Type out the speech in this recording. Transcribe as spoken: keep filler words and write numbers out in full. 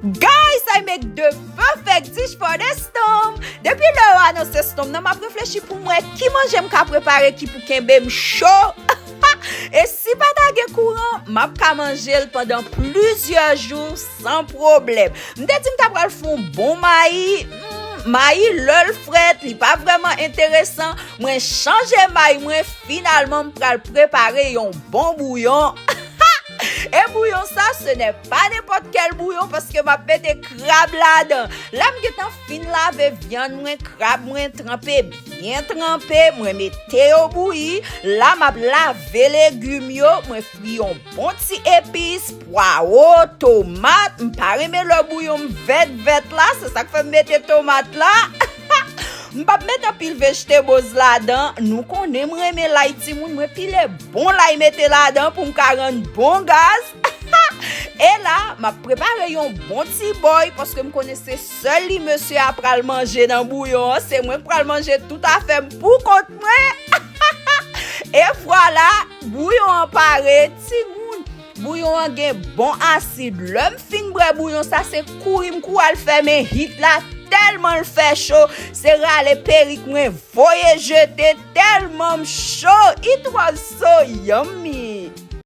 Guys, I make the perfect dish for the storm. Depi lè yo anonse storm nan, m ap reflechi pou m wè ki manje m ka prepare ki pou kenbe m cho. E si pa ta gen kouran, m ap ka manje l pandan plizyè jou san pwoblèm. M te di m ta pral fè yon bon mayi. Hmm, mayi, lè l frèt, li pa vrèman enteresan. Mwen chanje mayi mwen, finalman, m pral prepare yon bon bouyon. E bouyon sa, se nè pa nenpòt kèl bouyon, paske m ap mete krab ladan. La, m gentan fin lave vyann mwen, krab mwen tranpe byen tranpe, mwen mete yo bouyi. La, m ap lave legim yo, mwen fri yon bon ti epis, pwawo, tomat. M pa renmen lè bouyon m vèt vèt la, se sa k fè m mete tomat la. M p ap met anpil vegetables ladan. Nou konnen m renmen lay timoun, mwen pile bon lay mete ladan pou m ka rann bon gaz. E la, m ap prepare yon bon ti bòy paske m konnen se sèl li mesye a pral manje nan bouyon an. Se mwen k pral manje tout afè m pou kont mwen. E vwala, bouyon an pare, timoun. Bouyon an gen bon asid. Lè m fin bwè bouyon sa, se kouri m kouri al fèmen hit la, tèlman l fè cho. Se rale perik mwen voye jete, tèlman m cho. It was so yummy.